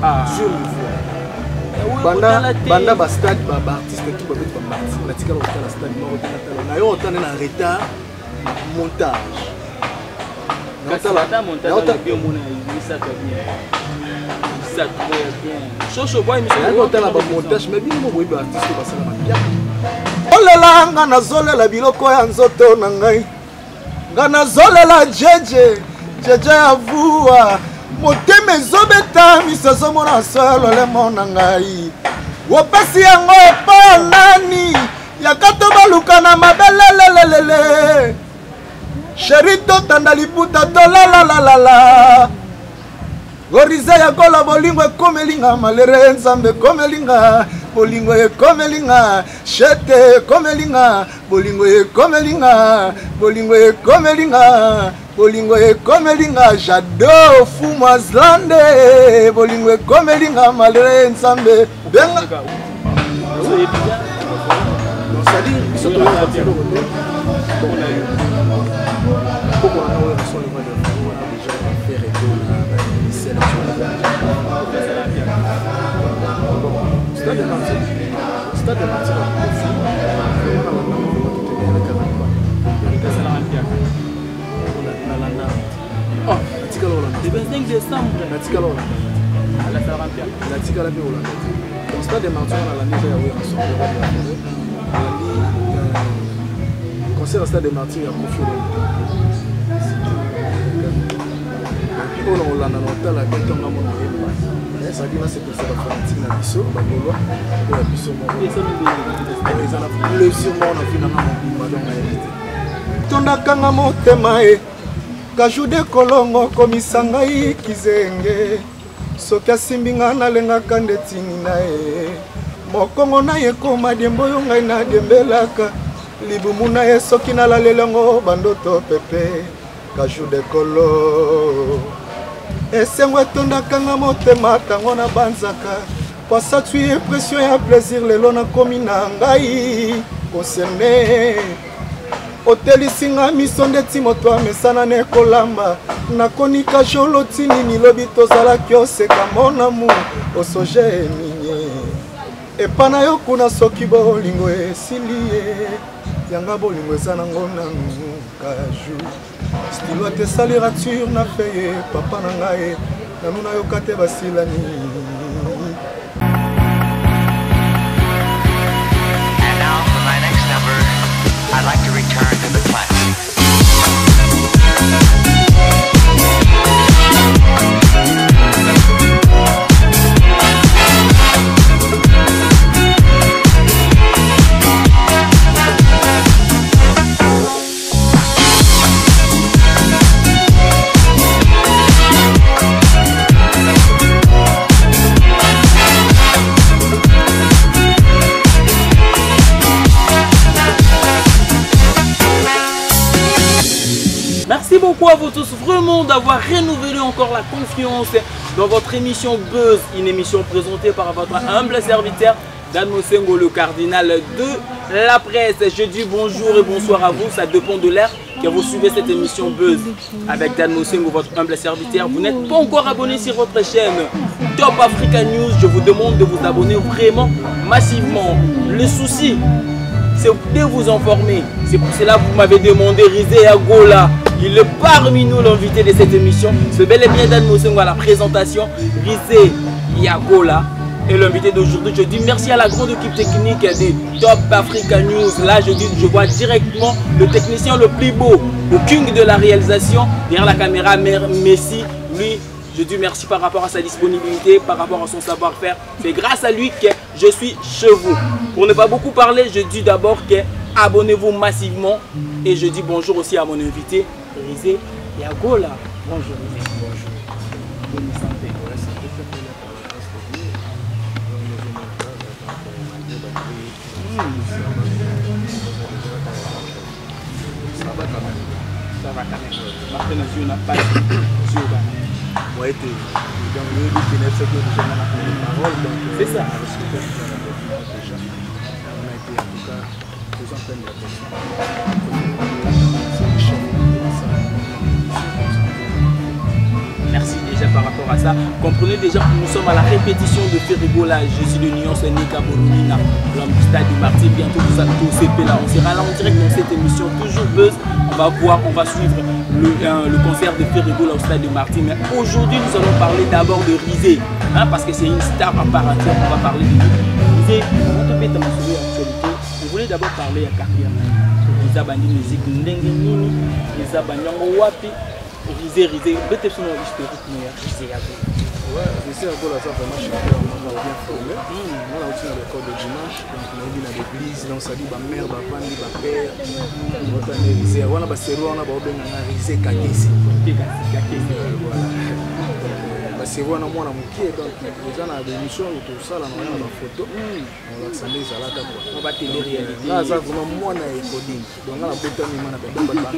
Ah. Dieu me voit. Banda banda ba stade ba ba artiste tout ba beti ba martyr natikala kotala stade moko te natala na yo otane na retard montage. Otala ba montage mais bino boyebi ba artiste basala ba piaka. Olela nga nazolela biloko ya nzoto na ngai. Nga nazolela jeje jeje ya vua motema ezobeta miso ezomona solo lemo na ngai opesi yango epai ya nani yaka to baluka na mabelelelelele sheri totanda liputa tolalalalala Orize ya kola bolingo ekomeli nga malere nzambe ekomeli nga bolingo ekomeli nga shete ekomeli nga bolingo ekomeli nga bolingo ekomeli nga bolingo ekomeli nga jado fumwazlande bolingo ekomeli nga malere nzambe benga Stade de Martyrs Le 25 décembre. Natikala olanda. Natikala mpe olanda te. Donc stade de Martyrs nalandi eza ya Werrason, nalandi concert ya stade de Martyrs ya Koffi Olomide. Oyo na kolanda na kotala te ntongo amona oyemba ezalaki nasepelisa bafanatike na biso bagolois oyo ya biso moko eza na plaisir moko na vi nanga mobimba donc nayebi te tondakanga motema e kajude kolongo komisa ngai kizenge soki asimbi nga nalengaka ndeti na ye mokongo na ye koma diembo oyo ngai nadiembelaka libumu na ye soki nalaleli yango bandoto pepe kaju de kolo esengo etondaka nga motema ntango nabanzaka pasatui impression ya plaisir lelo nakomi na ngai concerne otelisi nga miso ndeti moto amesana na ekolamba nakonika joloti nini lobi tozalaki oseka monamu osoje eminye epa na yo kuna soki bolingo esili ye yanga bolingo eza nango nanu kaju stilo ate esali rature na feye papa na ngai nanu nayoka te basilani. And now for my next number, I'd like to return to the classics. Merci beaucoup à vous tous vraiment d'avoir renouvelé encore la confiance dans votre émission Buzz, une émission présentée par votre humble serviteur Dan Mosengo, le cardinal de la presse. Je dis bonjour et bonsoir à vous, ça dépend de l'heure que vous suivez cette émission Buzz avec Dan Mosengo, votre humble serviteur. Vous n'êtes pas encore abonné sur votre chaîne Top Africa News, je vous demande de vous abonner vraiment massivement. Le souci, c'est de vous informer. C'est pour cela que vous m'avez demandé Rizé Agola. Il est parmi nous l'invité de cette émission. C'est bel et bien Dan Mosengo à la présentation. Rizé Yagola est l'invité d'aujourd'hui. Je dis merci à la grande équipe technique de Top Africa News. Là, je dis, je vois directement le technicien le plus beau, le king de la réalisation, derrière la caméra, Messi. Lui, je dis merci par rapport à sa disponibilité, par rapport à son savoir-faire. C'est grâce à lui que je suis chez vous. Pour ne pas beaucoup parler, je dis d'abord que abonnez-vous massivement. Et je dis bonjour aussi à mon invité, Rizé Yagola. Bonjour Rizé. Bonjour. Bonne santé. Ouais, santé, très bien, par la grâce de Dieu. Ça va quand même. Ça va quand même. Martin Azio n'a pas Azio Ouais, t'es. Donc, le but, c'est que déjà, on a une parole. Donc, c'est ça. Déjà. On a été, en tout cas, faisant plein de la pression. C'est le chef de ça. Merci déjà par rapport à ça. Comprenez déjà, nous sommes à la répétition de Ferre Gola, Jésus de Nuance, Nika Bolomina, l'homme du stade du Martyr. Bientôt, vous allez tous CP là. On sera là en direct dans cette émission, toujours Buzz. On va voir, on va suivre le concert de Ferre Gola au stade de Martyr. Mais aujourd'hui, nous allons parler d'abord de Rizé, hein, parce que c'est une star à part entière. On va parler de lui. Rizé, on te met dans actualité. On voulait d'abord parler à carrière. Eza bandi musique ndenge nini, eza bandi yango wapi. Rizé, Rizé, peut-être son historique, mais Rizé à vous. Ouais, Rizé à vous, ça vraiment chanteur, on va bien formé. On a aussi dans l'école de dimanche, donc on a vu dans l'église, donc ça dit ma mère, ma femme, ma père. On a Rizé, on a Basero, on a Rizé Kakesi. Kakesi. Voilà. Basero, on a moi, on a Mouki, donc on a des missions autour de ça, on a la photo. On a ça, les alata quoi. On va télé-réalité. Là, ça vraiment moi, on a Ekodine. Donc on a beaucoup de monde, on a beaucoup de monde.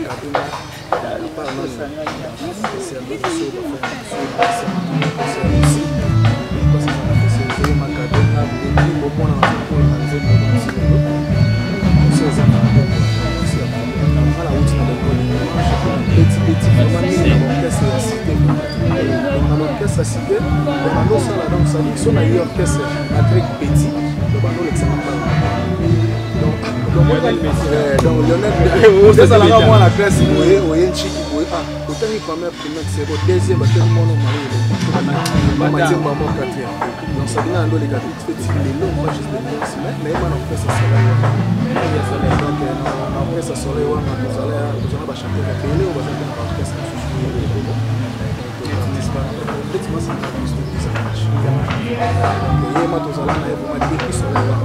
Donc Lionel ezalaka mwana classe boye oye nciki boye otangi première primaire seko deuxième bateli mwana marie mama quatrième donc sabina ando leka petit lelo moi juste de danse mais nayeba na orchestre soleil wana donc na orchestre soleil wana tozala tozala bachanteur ebele oyo bazalaki na baorchestre mosusu ndeti masanga yema tozala na ye vraiment depuis soleil wana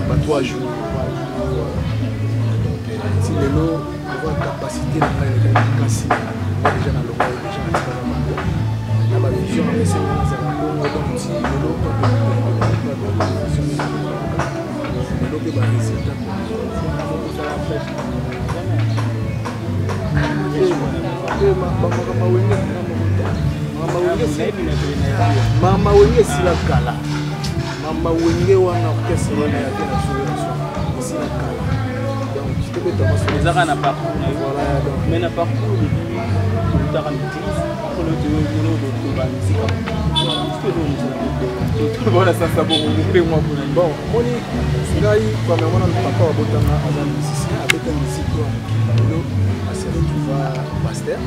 ba 3 jours. Donc ti lelo avoir capacité na ngai elekaki makasi nga déjà na longo déjà na tikala bango na bavision na esenga nazala bongo. Donc ti lelo lelo mpe baresultat makambo wenge mama wenge esila kala. Mama wenge wana orchestre wana ya te na biso esila kala. Donc tobeta ezaka na parcours na yo. Voilà, donc mais na parcours depuis totaka na église après lotoba musique bona sasa bongo mpe mwa mpona. Bon, moni ngai premièrement nanu papa abotanga aza musicien, abeta musique oyo ya mokili. Lelo ase retrouva pasteur,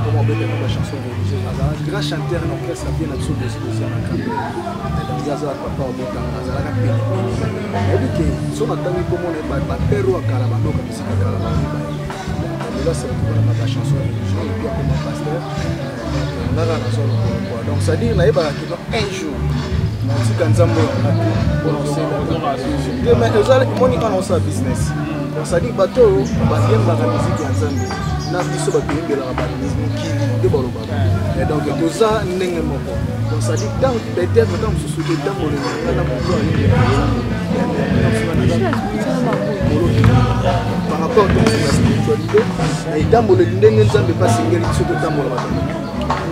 comme abetaka bachanson religieuse, azala grand chanteur na orchestre bien na biso bosi ya na grand-père. Donc ye azala papa abotanga azalaka penepene. Nayebi ke so natangi komona bapere oyo akala bandoka misika kala bayeba ye. Lelo ase retrouva na bachanson religieuse et puis akoma pasteur. Ngaka nazwa lokolo quoi. Donc c'est à dire nayebaka ke un jour natika nzambe oyo yanga te mpona osela moni kana osala business. Donc c'est à dire bato oyo bayembaka miziki ya nzambe na biso bato oyembelaka bamokili nde balobaka. Donc toza ndenge moko. Donc c'est à dire tant peut-être ntango mosusu etambola nga na moto ayembelaka nzambe par rapport donc na spiritualité na etamboleli ndenge nzambe mpe asengeli biso totambola bato.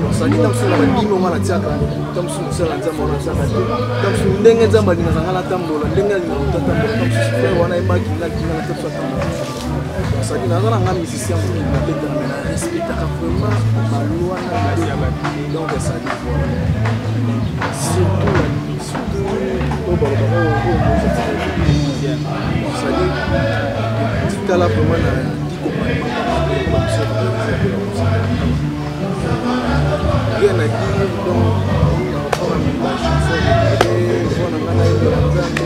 Donc ça dit ntango mosusu na badimi onga natiaka, ntango mosusu mosala nzambe wana natiaka te, ntango mosusu ndenge nzambe alingaka nga natambola, ndenge alingaka moto atambola, ntango mosusu frère wana ayebaki nga alinga na te mosusu atambola. Donc ça dit naza na nga musicien mokili nabetaka, mais na respectaka vraiment baloi na donc ça dit voilà surtout surtout oyo balobaka oyo Moïse atikaki. Donc ça dit tikala vraiment na 10 commandement. Rien à dire. Donc par rapport à ma chanson, voix na ngai nayembela nzambe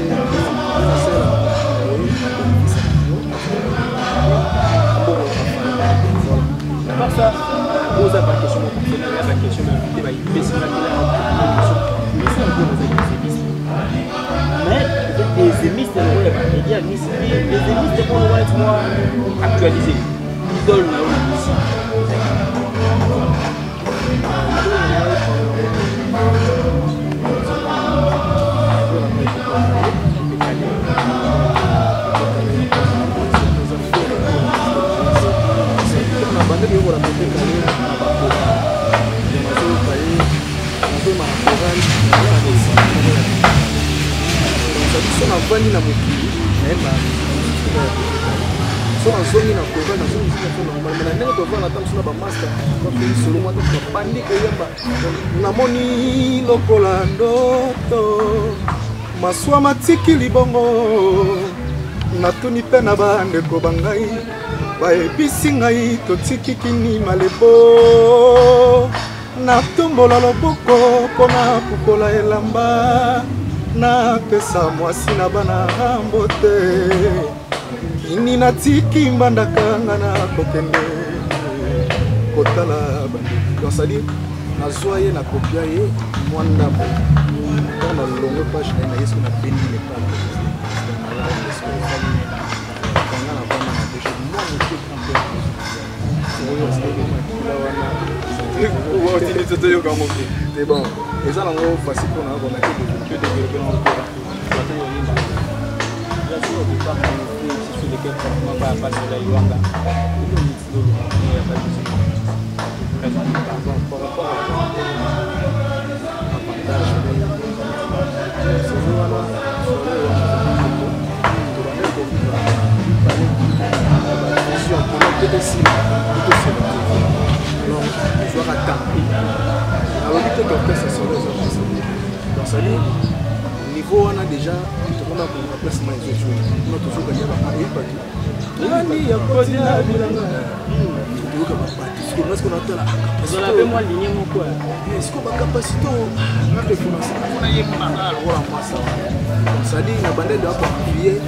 nasala. À part ça, oza baquestion moko personnel ya baquestion bainvité baipesingaki na question misi yango ozali ezemiste, mais peut-être ezemiste yango ya bamédia misi ezemiste mpona wana ti mwa actualisé idole na yo na musique. Nabandaki yokola pepe kale na bakora, nazoyoka ye, nazoyema na chorale. So navandi na mokili nayemba ya pepe kale. So nazongi na kova, nazongi na fo normal, mais na ndenge tovanda ata mosu na bamaster solo mwa bandi koyemba, namoni lokola ndoto maswa matiki libongo. Natuni mpe na bandeko bangai, bayebisi ngai totiki kini malebo. Natombola loboko mpo na pukola elamba, napesa mwasi na bana mbote. Kini natiki mbandaka, nga na kokende kotala bandeko. Donc c'est-à-dire nazwa ye, nakopia ye mwa ndambo. Ntango nalongwe page na ye, naye soki nabendi lepage nga navanda na déjà mwa moke, grand père oyo makila wana. Toyoka yango te. Te, bon, eza nango facile mpona kona te. Développer nango te. Sur au départ, sur lesquels pratiquement pas pas de la Iwanga. Il n'y a pas de Bon, par rapport à avantage, saison wana, tobande kovivre bavision mpona te esila etosela te. Alors ozwaka temps, nalobi te ke orchestre solo eza place. Donc c'est-à-dire niveau wana déjà tokoma koluka place ma ezojue kuna, tozogalia baeyi bato nani yakoti na bilanga, toyoka babato sikoyo nga sikoyo natala. Ozala mpe mwa ligne moko. Sikoyo bacapacité nga mpe mpona yembaka lokola mwasa wana. Donc c'est-à-dire na bandele akoenvie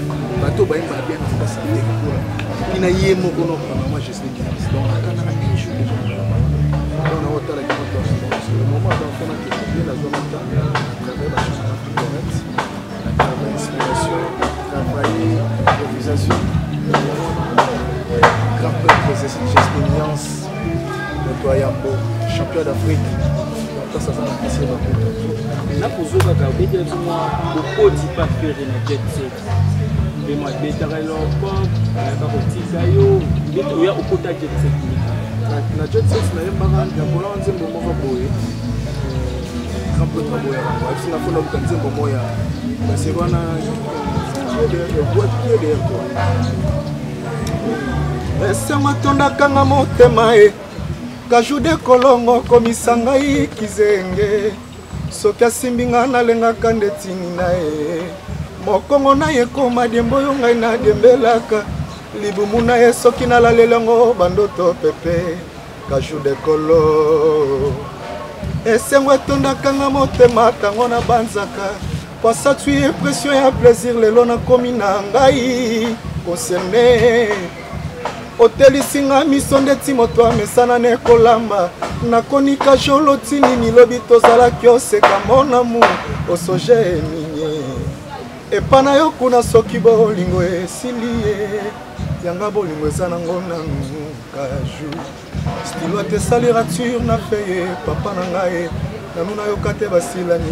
bato bayembaka bien na place te kola mpina ye moko no premièrement Jesli. Donc nakanaka un jour déjà, donc naotalaki moto. C'est le moment, donc mpona ke nazwaka temps à travers bachangement tout correct, à travers inspiration, travailler improvisation. Grand prêtre Jesli Niance, moto ya yambo, champion d'Afrique, donc aza na pesi ye bamoto. Nakozwa kaka obetela biso mwa okoti pa Ferre na Jet Set mpe mwa betaka eloko ayaka kotika yo oya okota Jet Set. Na Jet Set nayembaka yakola nzembo moko boye, grand prêtre aboyaka ngo, ayebisi nga mpona luka nzembo moko ya baseri wana qui est derrière toi. Esengo etondakanga motema e kajude kolongo komisa ngai kizenge. Soki asimbi nga, nalengaka ndetini na ye. Mokongo na ye koma diembo oyo ngai nadiembelaka. Libumu na ye, soki nalalela yango bandoto pepe. Kajude kolo, esengo etondakanga motema ntango nabanzaka posa tui impression ya plaisir. Lelo nakomi na ngai concerné, otelisi nga miso ndeti moto amesana na ekolamba. Nakonika jolo tinini, lobi tozalaki oseka monamu osoje eminye epa na yo kuna. Soki bolingo esili ye, yanga bolingo eza nango nanu. Kaju stilo ate esali rature na feye papa na ngai, nanu nayoka te basilani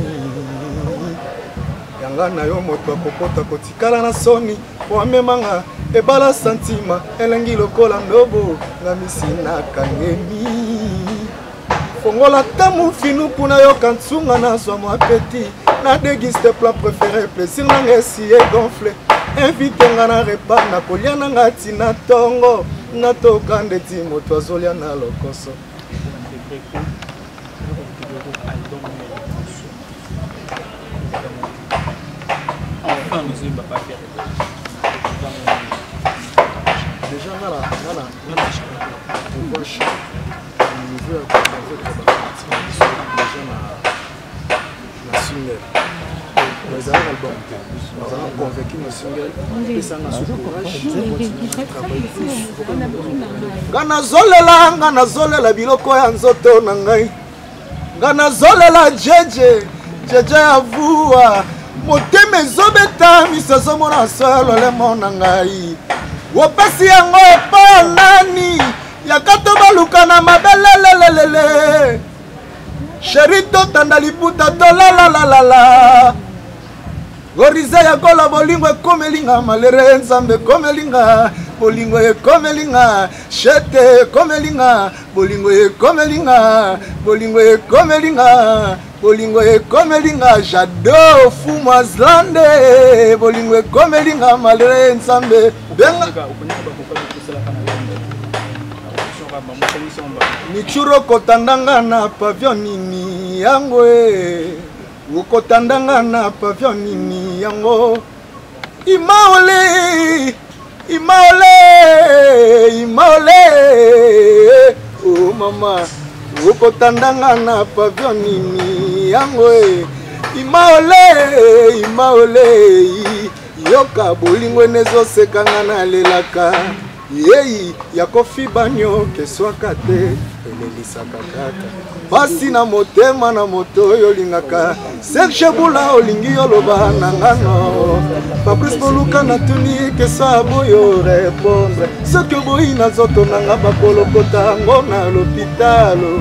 yanga na yo. Moto akokota kotikala na soni po amemanga ebala santima elengi lokola ndobo nga misi nakangemi. Fongola ta mofinu kuna, yoka ntsunga, nazwa mwa appétit na déguste plat préféré. Plaisir nanga esi egonfle, invite nga na repas, nakolia nanga ntina ntongo, natoka ndeti moto azolia na lokoso. Enfin nazoyemba pa Ferre. Déjà nga na pouvoir niveau ya convaincre bafanatiques na biso déjà na single. Ezalaka album te, nazala convaincu na single, epesanga so courage continuer travailler plus. Nga nazolela, nga nazolela biloko ya nzoto na ngai. Nga nazolela jeje jeje ya vuwa, motema ezobeta, miso ezomona solo lemo na ngai. Opesi yango epa ya nani? Yaka to baluka na mabelelelelele, chéri, totanda liputa, tolalalalala. Orize ya kola, bolingo ekomelinga malere, Nzambe ekomelinga, bolingo ekomelinga shete, ekomelinga bolingo, ekomelinga bolingo, ekomelinga bolingo, ekomelinga jado fumwazlande, bolingo ekomelinga malere, Nzambe benga. Okonika bakoka. Michuro kotandanga na pavillon nini yango e okotandanga na pavillon nini yango imaole imaole imaole o oh, mama okotandanga na pavillon nini yango e imaole imaole yoka bolingo ene ezoseka nga nalelaka yei ya kofiba nyoka eswaka te elelisaka kaka pasi na motema na moto oyo olingaka serge bula olingi oloba na ngano fabrice boluka natuni kesa boyo repondre soki oboyi na nzoto na nga bakolokota yango na lopitalo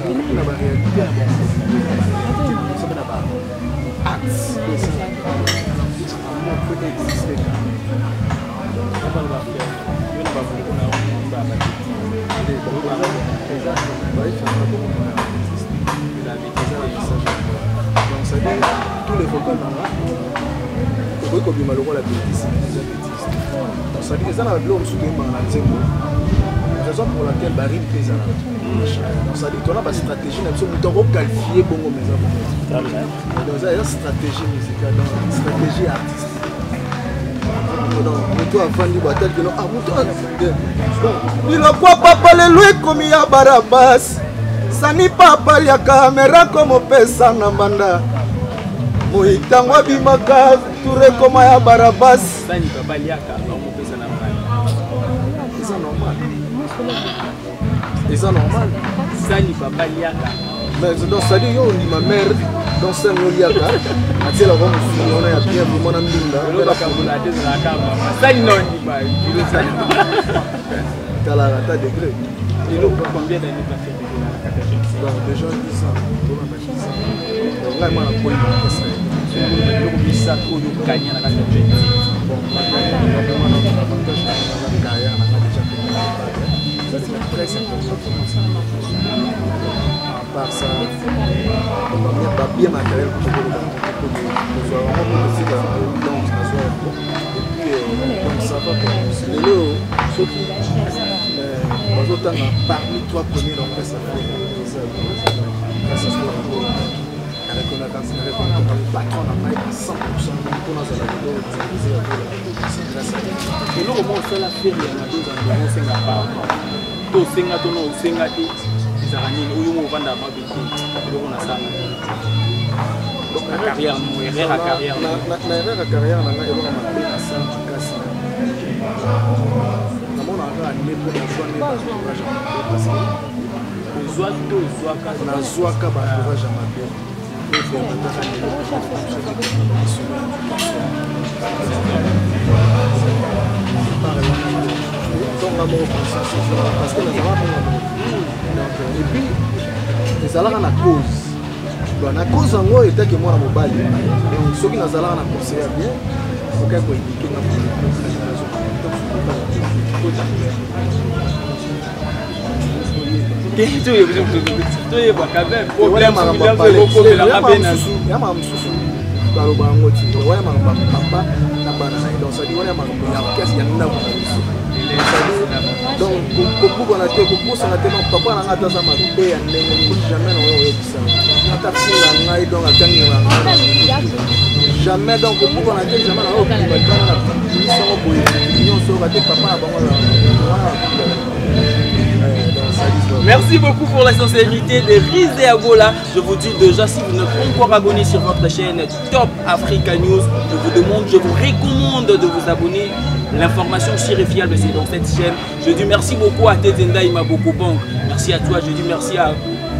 donc na baréalité na ba acte amour peut exister. Tous les vocals nanga okoki kobima lokola bétise, eza bétise. Donc c'est-à-dire eza na biloko mosusu toyembaka na nzembo, raison pour laquelle barime mpe ezalaka. Donc c'est-à-dire tona bastratégie na biso, moto akoqualifie bongo, mais eza bongo. Donc eza stratégie musicale, donc stratégie artistique. Donc moto avandi bo atali kino, ah, moto bilokwa papa lelo ekomi ya barabas sani papa liaka mera komopesa na mbanda moitango abimaka turekoma ya barabas. Sani papa liaka bamopesa na mbanda. Eza normal, eza normal. Sani papa liaka. Mais donc c'est-à-dire yo ondima mare, donc sani oliaka atielaka mosuni wana ya bien vraiment na ndunda. Olobaka te, ezalaka mama sani na ondima kilo sani. Talaka ata degré. Lelo combien d'années pas fait na kati ya jeune? Donc déjà 10 ans, tolanda 10 ans. Donc ngai mwana koyi na pesa. Biloko misato oyo okania na kati ya jeune? Bon, vraiment na avantage na carrière nanga déjà, ça c'est très important. À part ça, babien matériel kozwa yango mpo totika yango, donc nazwa yango et puis donc ça va. Lelo soki bazotanga parmi trois premiers d'orchestre eza grâce à ce nareconnaître patron na ngai à 100 mpo nazala lelo dirige ya grâce à Eloko moko osala fere ya mabe, ozala osenga pardon to osenga to na osenga te, ezalaka nini oyo mo ovanda mabe te, eloko nasala na carrière no, erreur ya carrière? Na erreur ya carrière na ngai, eloko mabe nasala makasi, namonaka kaka nde mpo nazwa nde baentourage ya mabe, parce que Ozwa to ozwaka? Nazwaka baentourage ya mabe oyo permetaka lelo tonga moko conscience, parce que nazalaka bonga moko. Donc et puis ezalaka na cause, bon, na cause yango etaki mwana mobali. Donc soki nazalaka na conseil ya bien, okaki koéduquer nga. Toyeba quand même problème ekokomelanga mpe na Ya makambo mosusu baloba yango ti wana makambo ya papa na bana na ye. Donc c'est-à-dire wana ya makambo ya orchestre ya ndako na biso. Donc kobukana te, kokosana te. Donc papa na ngai ata aza mabe ya ndenge nini, jamais na oyo oyebisa ata finga ngai, donc atangela ngai jamais. Donc kobukana te, jamais na oyo obima libana na bisango boye nyonso oyoka te papa na bango wana. Merci beaucoup pour la sincérité de Rizé Agola. Je vous dis déjà, si vous n'êtes pas encore abonné sur votre chaîne Top Africa News, je vous demande, je vous recommande de vous abonner. L'information sûre et fiable, c'est dans cette chaîne. Je dis merci beaucoup à Tetenda Imaboko Bank. Merci à toi. Je dis merci à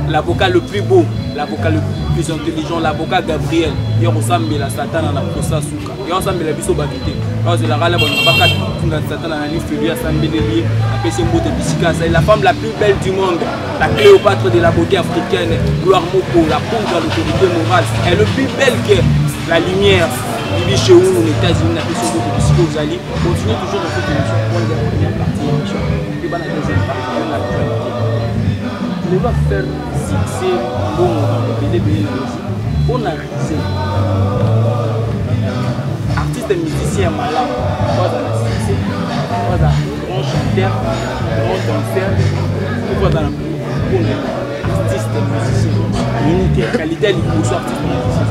L'avocat le plus beau, l'avocat le plus intelligent, l'avocat Gabriel. Yo kosambela Satana na kosa suka. Yo kosambela biso bato te. Bazelaka la balinga bakatuna Satana na lifelo asambeleli ye apesi mbote bisika asali. La femme la plus belle du monde, la Cléopâtre de la beauté africaine, Gloire Moko, la poudre à l'autorité morale, elle est le plus belle que la lumière. Bibi Cheoun, aux États-Unis, napesi mbote bisika ozali. Continuez toujours dans cette émission. Pour la première partie de l'émission. Et la deuxième partie de l'actualité. Lelo affaire succès mbongo ebele ebele na musique mpona rise artiste musicien ya malamu po aza na succès po aza grand chanteur, grand danseur, po aza na mpona artiste musicien minute qualité ya liboso artiste musicien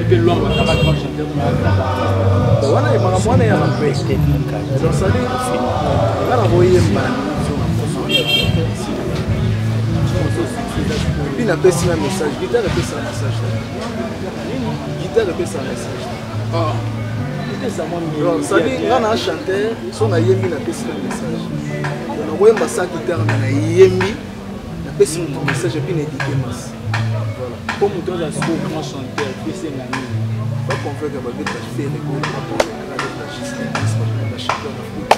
mpe lwambo azaka grand chanteur grand artiste. Wana makambo wana ya mpe donc sadi nga na koyemba epuis napesi na message, guitare epesa message, guitare epesa message. Sadi nga na chanteur, so nayembi napesi na message. Nakoyemba sa guitare, me nayembi napesi moto message epuis na éduquer masse. Voilà. Mpo moto aza siko grand chanteur, esenga nini? Baconvaincre babeta Ferre, baconvaincre abeta Justin, bachanteur na Afrique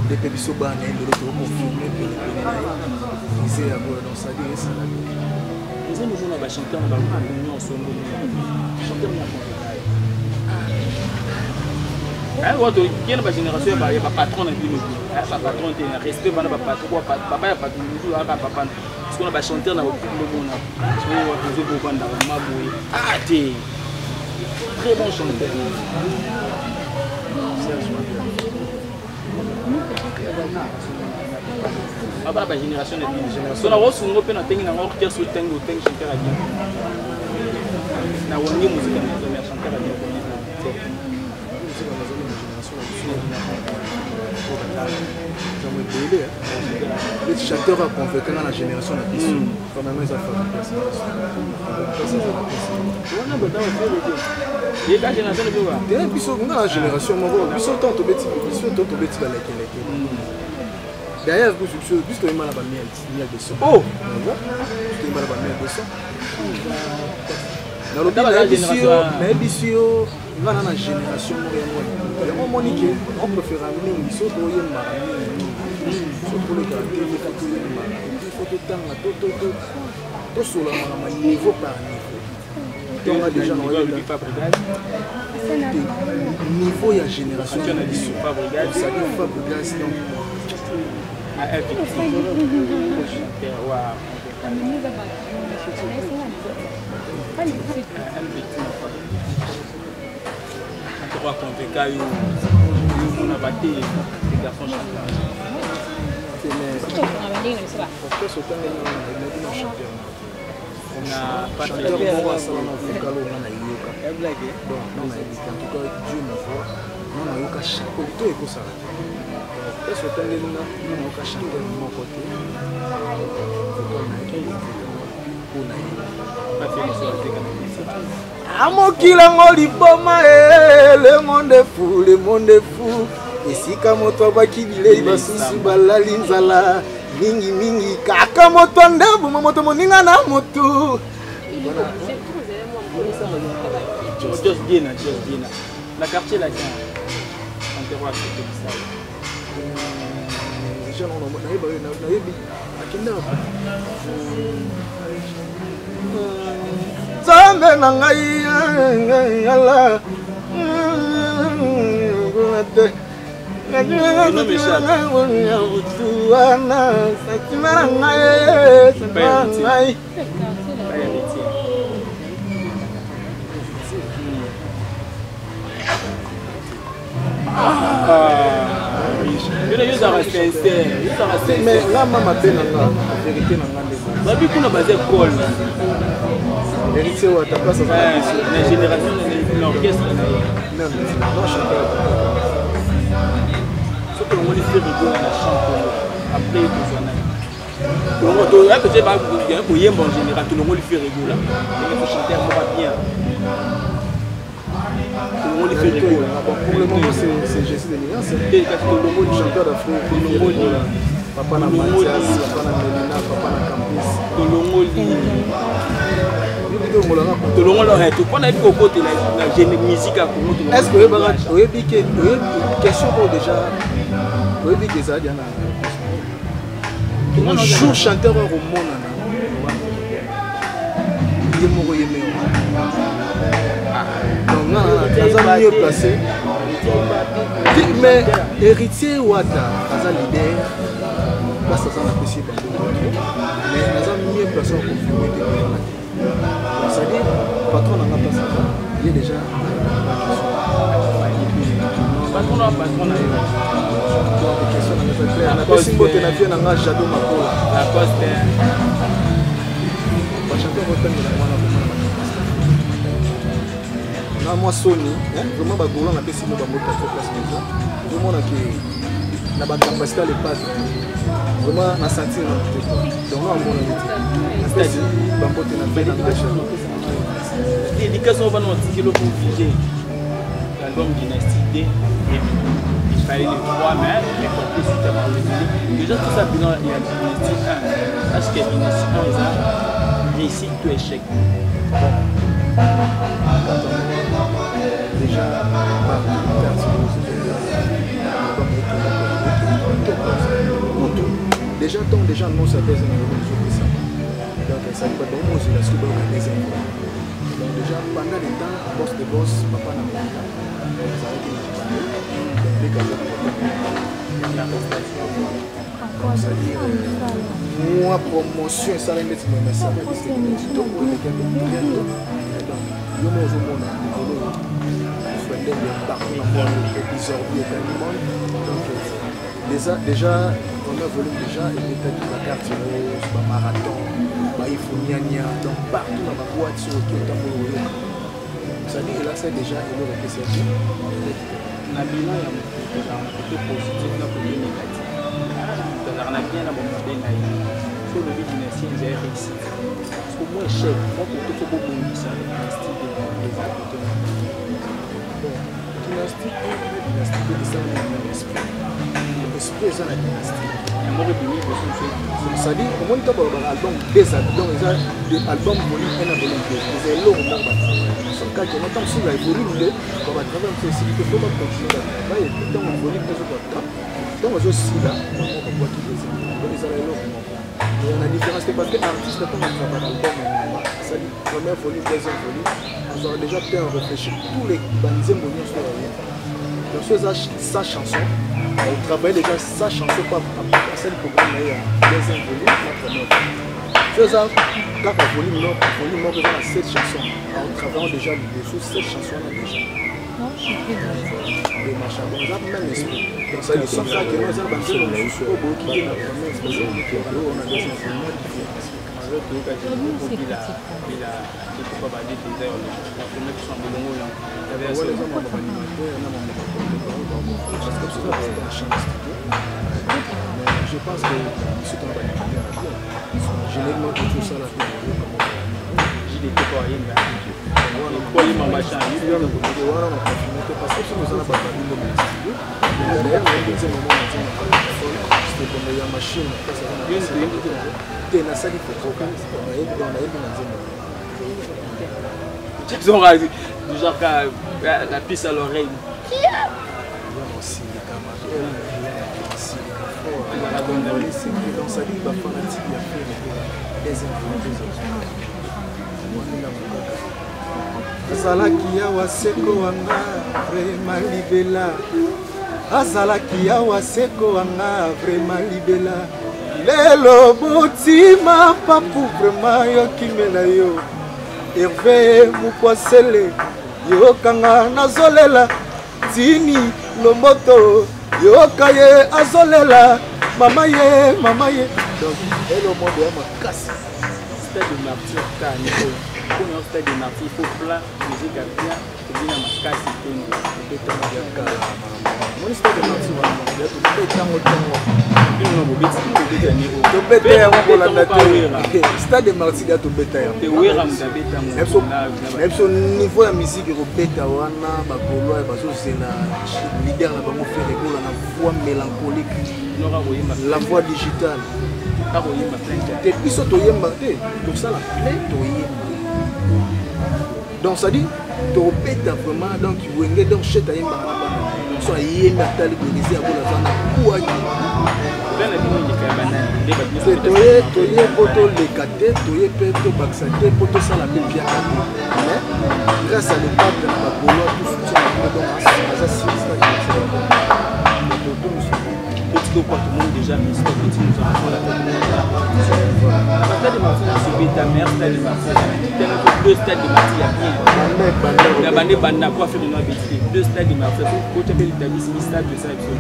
nde mpe biso bana ye lelo tokoconfirme penepene na ye mise yango. Donc sadi esala. Eza nomona bachanteur na bagroupe nyonso, chanteur na kena bagénération ya bapatron na bino te, bapatron te, na respect bana bapatron, papa ya patron mosusu aka papa. Parce qu'on a bachanteur na bagroupe, ndomona ozobobandaka maboye ah te, très bon chanteur. Abana bagénération na bino so na kosungo mpe na ntengi nango orchestre, otengi otengi chanteur ya bien na Wenge Musica na ya chanteur ya bien. Ebele neti chanteur aconvaincre nga na génération na biso, premièrement eza Fabrigas. Te, biso nga na génération moko, biso ntango tobeti, biso to tobeti balekeleke. D'ailleurs biso biso toyemba na bamiel, miel de son. Oh, toyemba na bamiel de son. Nalobi nayebisi yo, nga na na génération moko yango yango omoni ke opréféra mingi so toyembaka mingi mingi, so tolekaka te, fo toyembaka, fo totanga, tosolamaka ma niveau par niveau. Tonga déjà na niveau ya génération na biso, c'est-à-dire Fabregas. Donc Wow. Trois convaincre yo mona bate les garçons chanteur. Orchestre otangeli na chanteur na chanteur moko asala na vocal oyo nga nayoka. Bon, non, nayebi te. En tout cas, Dieu me voit, nga nayoka chapeau to ekosala te. Orchestre otangeli nga, nga nayoka chanteur moko te vocal na ye mpo na ye. Amokili yango liboma e, le monde est fou, le monde est fou. Esika moto abwaki bilei, basusu balali nzala mingimingi, kaka moto andeboma moto moninga na motu. Just Dina, Just Dina. La quartier latin. Chanteur wa Afrique. Déjà nayebi akendaka. Nzambe na ngai ala kuna te butu wana, sentiment na ngai, sentiment na ngai. Pas héritier. Ah, yo ozalaka sincère, yo ozalaka mais sincère. Nga mama mpe na nga vérité na nga nde. Babi kuna baza école. Héritier Wata, place aza na biso. Na génération na orchestre na ye. Même non, chanteur. Soki olongoli Ferre Gola na chant Congo, après tozwa nani? Tolongo toya peut-être koyemba en général, tolongoli Ferre Gola ndenge fo chanteur moko bien. Tolongoli Ferre Gola. Pour le moment, c'est Jésus de Nuance. Kasi tolongoli. Chanteur d'Afrique. Tolongoli. Papa na Mathias, papa na Melina, papa na Campus. Tolongoli. Tolongola mpo nayebi kokotela na musique ya Congo. Est ce que oyebaka, oyebi ke oyebi question oyo déjà, oyebi ke ezali ya na jour chanteur oyo akomonana ye moko, ye meo. Donc nga naza mieux placé, mais Héritier Wata aza leader, place aza, napesi bango, mais naza mieux placé ya confirme te. C'est-à-dire patron nanga, place aza ye déjà. Patron na patron na yo. Question nanga eza claire. Napesi mbote na vie nanga Jado Makola. Lacoste. Bachanteur otangela mwana komona na mwa soni vraiment. Bagaulois, napesi mo bango tato place déjà, ozomona ke na bacapacité à l'épave vraiment na sentir na te. Donc nga amonani te, napesi bambote na vie nanga Jado. Dédicace oyo bana batikeli obligé, l'album Dynastie D, il fallait le 3 mais reporté suite à ma déjà tout ça. Bilan ya Dynastie 1, est-ce que Dynastie 1 eza réussite to échec? Bon, déjà partout, déjà ntango déjà annonce ya deuxième album ezopesama, donc esali bato bamozela soki bayoka deuxième album. Donc déjà pendant le temps, boss de boss, papa na Melina azalaki na ndeka, aza na, c'est-à-dire mwa promotion esalaki neti momesana kitoko, eleki très bien. Donc yo mo ozomona likolo frendenge partout na monde, épisorbi ekangi monde. Donc déjà premier volume déjà ebetaki bacarte rose, bamarathon, baifoniania, donc partout na baboîte soki otambola oyoka, c'est-à-dire elakisa déjà eloko epesaki. Na bilan ya motu, tozalaka na côté positif na côté négatif, tozalaka na bien na bomabe na ye. So olobi Dynastie ezali réussite, parce que moi échec, moi côté fo bobongisa na Dynastie eza côté. Bon, Dynastie 1 na Dynastie 2 esala na même esprit. Esprit eza na Dynastie. Yango ebimi liboso mosu. C'est-à-dire omoni ntango balobaka album deux, donc eza album volume 1 na volume 2, eza eloko moko batravaille. So kaka no ntango soki volume 2 batravaille mosusu esili te, fo bacontinue batravaille. Et puis ntango volume ezokoka temps, ntango ezosila, bango babwaki deuxième. Donc ezala eloko moko, mais na différence te, parce que artiste ntango atravaille album asali premier volume, deuxième volume, azwaka déjà te en réfléchir tous les banzembo nyonso oyo ayemba. Donc so eza sa chanson, otravaille déjà sa chanson, pa asali programme na ye ya deuxième volume na premier volume. So eza kaka volume no, volume moko eza na sept chansons, en déjà liboso sept chansons wana déjà démarche. Bon, eza même esprit. Donc ça dit sans ça que eza banzembo mosusu oyo boyoki te na premier oyo na deuxième volume, différence. Bila kikupa badete eza ya bolongo yango. Wana eza mama baanimateur na mama baporte parole, parce que biso toza na chambre studio. Mais je pense que biso tona baanimateur na bien généralement tozosala mpe koyoka. JDT po ayemba, koyemba machin. Wana na confirme te, parce que biso toza na bato ya bino na studio. D'ailleurs nayebi nzembo moko na nzembo c'était ya machine te, nasali vocal, nayebi, donc nayebi na nzembo. Jackson du genre la puce à l'oreille. Osilika mabe, osilika fort. Donc c'est-à-dire bafanatique ya Ferre, deuxième volume. Azalaki awa seko wanga vraiment libela, azalaki awa seko wanga vraiment libela. Lelo botima papu vraiment yokimela yo Herve Mokwasele, yokanga nazolela tini lomboto, yoka ye azolela mama ye, mama ye. Donc elo modo ya makasi. Stade de Martyr kani oyo. Mpona Stade de Martyr, il faut plein musique ya bien, tobina makasi tono. Tobetanga ya kala. Moni Stade de Martyr wana ya tobetango ntongo. Bino na bobeti bobeta ni oyo. Tobeta yango kolanda te. Stade de Martyr ya tobeta yango. Te Wera moto abeta yango. Na biso niveau ya musique ekobeta wana ba Gaulois bazozela leader na bango Ferre Gola na voix mélancolique. La voix digitale. Te biso toyemba te, tosala plein toyemba. Donc ça dit tobeta vraiment, donc Wenge, donc chet ayembaka na bana na ye, donc so ayembi atali boye ya bola aza na kuaki te. Toye toye mpo toleka te, toye mpe tobakisa te mpo tosala mpe piaka te, mais grâce à le pape na bagaulois tout soutien na bino, donc aza sista. Petit quoi, tout le monde déjà mis petit, nous avons la tête. Stade de Martyr nyonso ebeta, meilleur Stade de Martyr tellement que deux Stade de Martyr ya bien na bande banda po affaire no abeti te. Deux Stade de Martyr kotya mpe litabisi misato esala biso.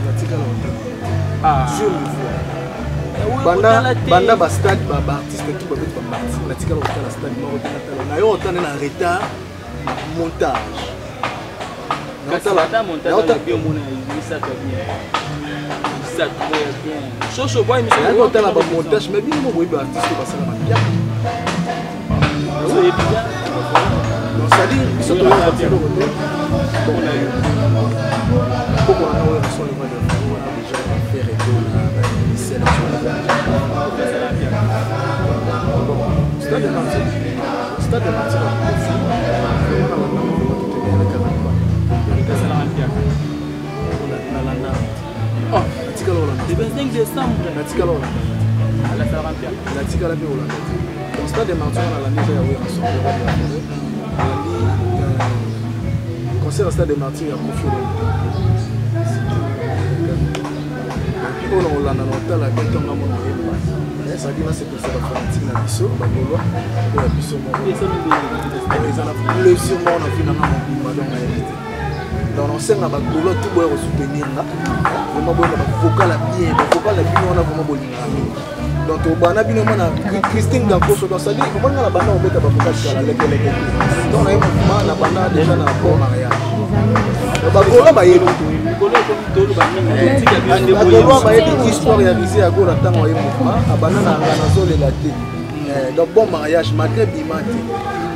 Natikala kotala sur le banda banda bastade, baartiste tout babeti bamartyr, natikala kotala stade moko te. Natala na yo otane na retard montage. Kasi ata montage ya omona misato ya bien, misato ya bien shosho bwa émission. Nayebi kotala bamontage, mais bino mo boyebi baartiste oyo basala bapiaka. Oyebi bien. Donc c'est-à-dire biso toyeba biloko te. Koko wana oyo naso le roi de wana déjà Ferre Gola sélection. Bon, Stade de Martyr, Stade de Martyr ya Kofi vraiment na banda vraiment totenir 40. Esalaka mpiaka. Nalanda, natikala kolanda. Le 25 décembre. Natikala kolanda. Alasalaka mpiaka. Natikala mpe kolanda te. Donc Stade de Martyr wana nalandi eza ya Werrason, le roi de la forêt. Nalandi concert ya Stade de Martyr ya Kofi Olomide oyo na kolanda na kotala mpe ntonga mona oyemba, ezalaki nasepelisa bafanatique na biso bagaulois oyo ya biso moko. Eza na plaisir moko na vie nanga mobimba, donc nayebi te. Donc naosenga bagaulois tout boya kosoutenir nga vraiment, boyaka bavocal ya bien, bavocal na bino wana vraiment bolingaka mingi. Donc tobana bino mona Christine Gankoso. Donc c'est-à-dire omoni nga na banda kobeta bavocal kala lekeleke te, donc naye mouvement na banda déjà na bon mariage. Bagaulois bayebi, bagaulois bayebi histoire ya Rise ya Gola. Ntango aye mouvement abanda na nga nazolela te. Donc bon mariage malgré bima te,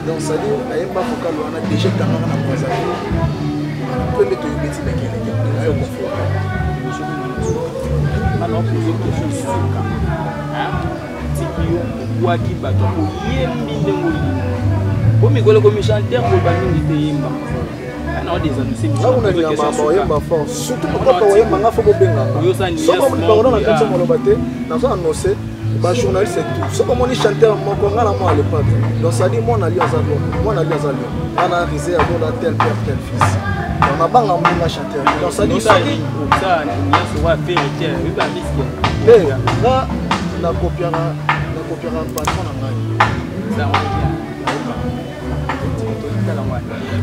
donc c'est-à-dire nayemba vocal wana déjà ekangaka na Brazzaville mpe nde toyebeti lekeleke nayo conforme. Bana opose question suka, tiki yo obwaki bato koyembi ndenge olingi po mikolo ekomi chanteur koloba mingi te, yemba ana odésannonce. Oyemba oyemba fort, surtout papa oyemba nga fo bobenganga soko pardon na kati ya maloba te. Nazo annonce bajournaliste tout, soki omoni chanteur moko nga na mwa lepatre, donc c'est-à-dire mwana lion aza lion, mwana lion aza lion, nga na Rise ya Gola, tel père tel fils. Donc nabanga moninga chanteur, donc c'est-à-dire soki te nga nakopiaka, nakopiaka patron na ngai.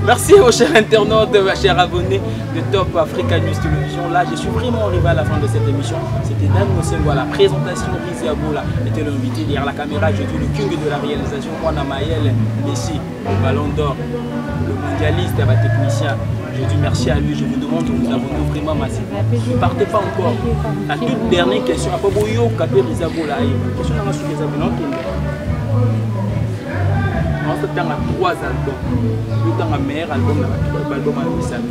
Merci aux chers internautes, chers abonnés de Top Africa News Télévision. Là, je suis vraiment arrivé à la fin de cette émission. C'était Dan Mosengo à la présentation, Rizia Bola était l'invité derrière la caméra. Je suis le king de la réalisation, Juan Maël Messi, le ballon d'or, le mondialiste, le technicien. Je dis merci à lui. Je vous demande de vous abonner vraiment massivement. Ne partez pas encore. La toute dernière question, après Boyo, Kapé Rizia Bola, question dans la tanga trois albums, tanga meilleur album na album ya misato: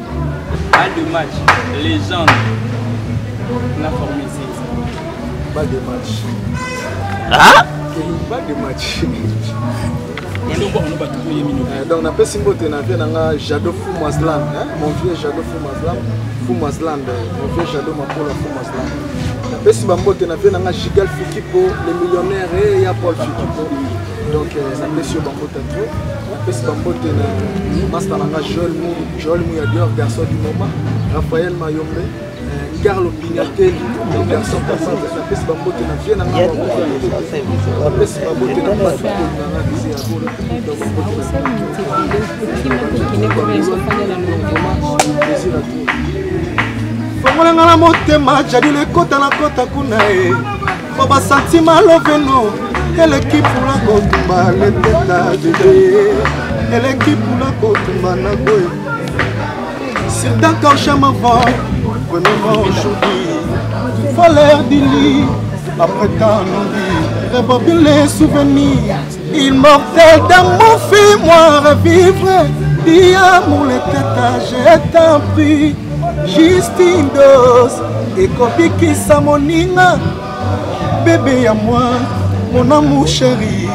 Balle de match, Légende na Formule 6. Balle de match. Ah, balle de match. Eloko yango bato toyemi. Donc napesi mbote na vie na nga Jado Fumasland, mon vieux Jado Fumasland, Fumasland, mon vieux Jado Mapola Fumasland. Napesi bambote na vie na nga Gigal Fikipo, le millionnaire e ya Paul Fikipo. Donc napesi yo bambote trop. Napesi bambote na master na nga Joel Mu, Joel Muyadior, garçon du moment, Raphaël Mayombe, Carlo Pignatelli, garçon capable. Napesi bambote na vie na nga, napesi bambote na bato na nga Rise ya Gola. Donc bambote na plaisir à tout. Fongola na motema jadil ekota na kota kuna e po basantima loveno. Eleki pula kotumba leteta bebe, eleki pula kotumba na boye. Sur d'accord, je m'envole, vraiment aujourd'hui. Voleur du lit, après tant dit, rebobine les souvenirs. Immortel d'amour, fais-moi revivre. Dis amour, les têtes, je t'en prie. Justine dose, ekobikisa moninga. Bébé à moi, mon amour chéri.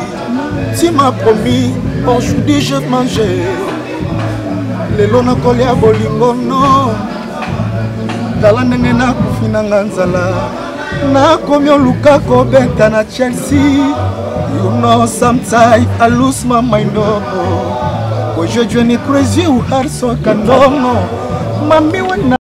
Tu m'as promis, aujourd'hui je mangeais. Lelo nakolia bolingo no. Tala ndenge nakufi nanga nzala. Nakomi oluka kobeta na Chelsea. You know sometimes I lose my mind oh. Ojojo ni crazy you heart so kandongo. Mami wana.